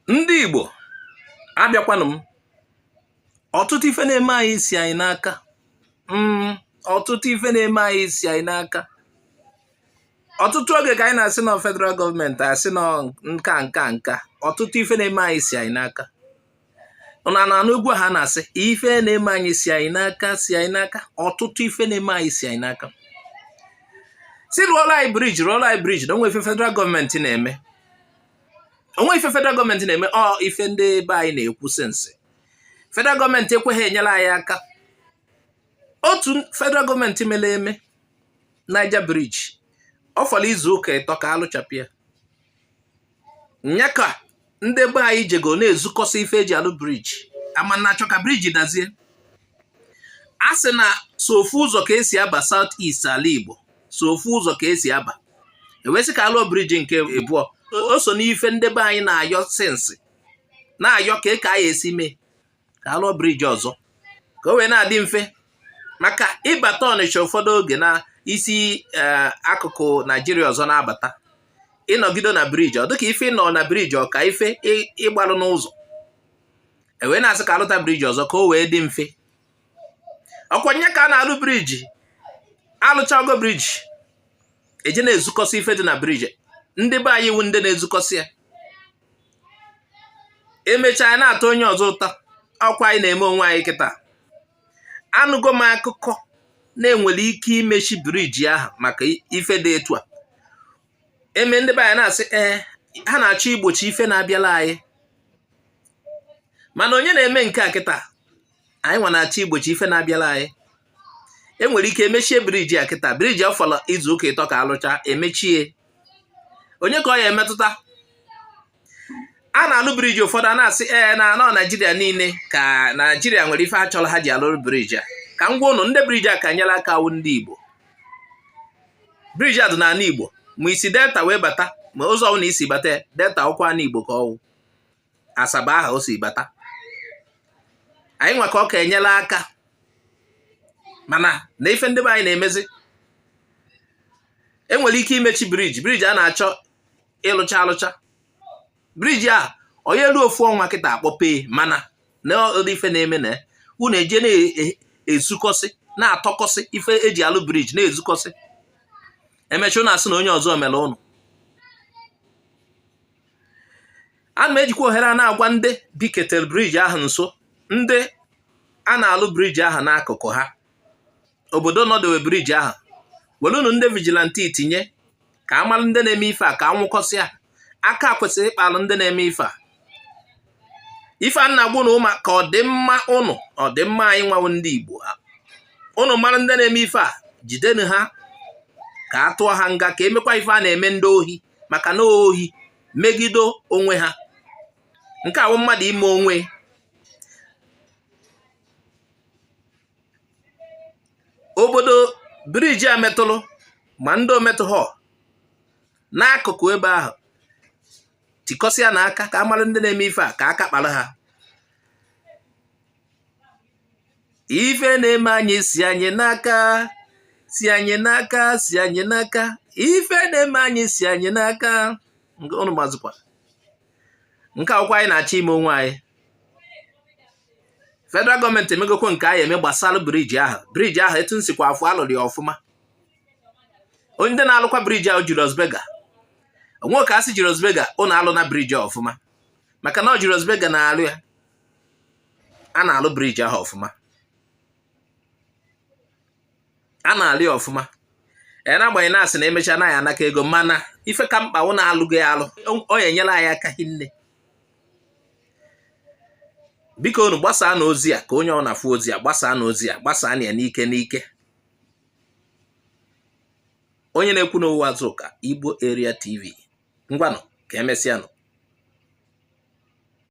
Ndị Igbo, abịakwanụ m. Ọtụtụ ife na-eme anyị si anyị n'aka. Ọtụtụ ife na-eme anyị si anyị n'aka. Ọtụtụ oge ka anyị na-asị na federal gọọmenti, asị na nka nka nka. Ọtụtụ ife na-eme anyị si anyị n'aka. Ụnụ na-anụ egwu ha na-asị ife na-eme anyị si anyị n'aka, si anyị n'aka. Ọtụtụ ife na-eme anyị si anyị n'aka. Si rụọrọ anyị bridge, rụọrọ anyị bridge, na onwe ife federal gọọmenti na-eme. Onwe ife federal gọọmenti na-eme. Ọ ife ndị be anyị na-ekwu since federal gọọmenti ekweghị enyere anyị aka. Otu federal gọọmenti mere eme Niger Bridge, ọ fọrọ izu ụka 3 ka alụchapụ ya. Nya ka ndị be anyị jego na-ezukọsị ife eji alụ bridge, ama na achọ ka bridge dazie. A sị na so ofu ụzọ ka esi aba South East ala Igbo, so ofu ụzọ ka esi aba, ewesị ka alụọ bridge nke abụọ. O so n'ife ndị be anyị na-ayọ since, na-ayọ ka ka anyị esi mee ka alụọ bridge ọzọ, ka o wee na-adị mfe maka ịbata Ọnịcha. Ụfọdụ oge na isi akụkụ Naijiria ọzọ na-abata, ịnọgide na bridge, ọ dịka ife ịnọ na bridge, ọ ka ife ịgbalụ n'ụzọ. Ewee na-asị ka alụta bridge ọzọ ka o wee dị mfe. Ọkwa nye ka a na-alụ bridge, alụchago bridge, eje na-ezukọsị ife dị na bridge. Ndị be anyị iwu ndị na-ezukọsị ya, emechaa na-ata onye ọzọ ụta. Ọkwa anyị na-eme onwe anyị kịta. Anụgo m akụkọ na-enwere ike imechi bridge ahụ maka ife dị etu a eme. Ndị be anyị na-asị ee, ha na-achọ igbochi ife na-abịala anyị. Mana onye na-eme nke a kịta? Anyị nwa na-achọ igbochi ife na-abịala anyị. Enwere ike emechie bridge a kịta. Bridge ọ fọrọ izu ụka 3 ka alụcha, emechie, onye ka ọ ya emetụta? A na-alụ bridge, ụfọdụ a na-asị ee, na anọ Naijiria niile ka Naijiria nwere ife a chọrọ ha ji alụrụ bridge a. Ka m gwa ụnụ, ndị bridge a ka nyere aka awụ ndị Igbo. Bridge a dị n'ala Igbo, ma isi Delta wee bata, ma ụzọ ọbụla isi bata Delta, ọkwa ala Igbo ka ọwụ Asaba ahụ o si bata. Anyị nwa ka ọ ka enyela aka. Mana na ife ndị be anyị na-emezi, enwere ike imechi bridge. Bridge a na-achọ ịlụcha alụcha, bridge a onye elu ofu ọnwa kịta akpọpee. Mana na ụdị ife na-eme na unu eje na-ezukọsị, na-atọkọsị ife eji alụ bridge, na-ezukọsị, emecha unu asị na onye ọzọ mere ụnụ. Ana m ejikwa ohere a na-agwa ndị biketere bridge ahụ nso, ndị a na-alụ bridge ahụ n'akụkụ ha, obodo nọdewe bridge ahụ, welunu ndị vigilante tinye ka amalụ ndị na-eme ife a, ka anwụkọsịa aka kwesịrị ịkpalụ ndị na-eme ife a. Ife a na-agwa ụnụ maka ọdịmma ụnụ, ọdịmma anyị nwawo ndị Igbo. Ụnụ mara ndị na-eme ife a, jidenu ha ka a tụọ ha nga, ka emekwa ife a na-eme ndị ohi, maka na ohi megide onwe ha. Nke awụ mmadụ ime onwe. Obodo bridge a metụrụ, ma ndị ometụghọ n'akụkụ ebe ahụ, tikọsịa na aka ka a mara ndị na-eme ife a, ka aka kpara ha. Ife na-eme anyị si anyị n'aka, si anyị n'aka, si anyị n'aka. Ife na-eme anyị si anyị n'aka. Ụnụ mazikwa nke akwụkwọ anyị na-achọ ime onwe anyị. Federal gọọmenti emegokwo nke anyị eme gbasara bridge ahụ. Bridge ahụ, etu nsikwa afụ, alụrụ ya ọfụma. Onye ndị na-alụkwa bridge ahụ, Julius Berger, onwe ka a sị Julius Berger ụnụ alụ na bridge ọfụma, maka na ọ Julius Berger na-alụ ya. A na-alụ bridge ahụ ọfụma, a na-alụ ya ọfụma. E na-agbanyeghị na asị na emechaa na ya anaka ego, mana ife ka mkpa wụ na alụgo ya alụ, ọ ya enyere anyị aka hinne. Biko unu gbasaa na ozi a ka onye ọ na-afụ ozi a, gbasaa na ozi a, gbasaa na ya n'ike n'ike. Onye na-ekwu n'ụwa Azụka Igbo Area TV. Ngwanụ, ka emesịanụ.